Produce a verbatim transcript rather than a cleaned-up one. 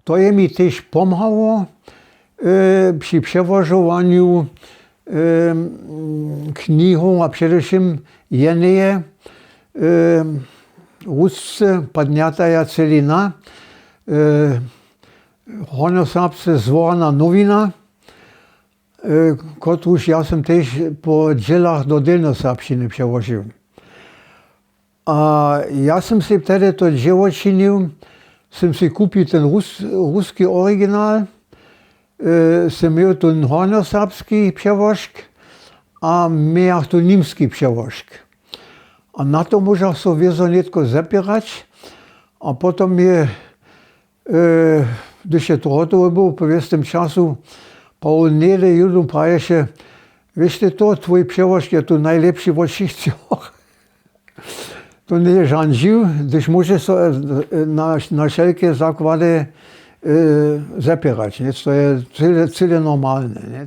To je mi tež pomhało při přełožowanju knihow a předewšěm jeneje rusce padnjataja celina, hornjoserbsce zwołana nowina, kotruž ja sym tež po dźělach do delnjoserbšćiny přełožił. A ja sym sej wtedy to dźěło činił, sym sej kupił ten ruski original, sym měł ten hornjoserbski přełožk a mějach tu nimski přełožk. A na to móžach so wězo nětko zepěrać. A potom je hdyž je to hotowe było po wěsnym času, paul nede jónu praješe: „Wěš ty to, twój přełožk je tu najlěpši wot wšěch třoch.“ To njeje žan dźiw, hdyž móžeš so na wšelke zakłady zepěrać, to je cyle normalne.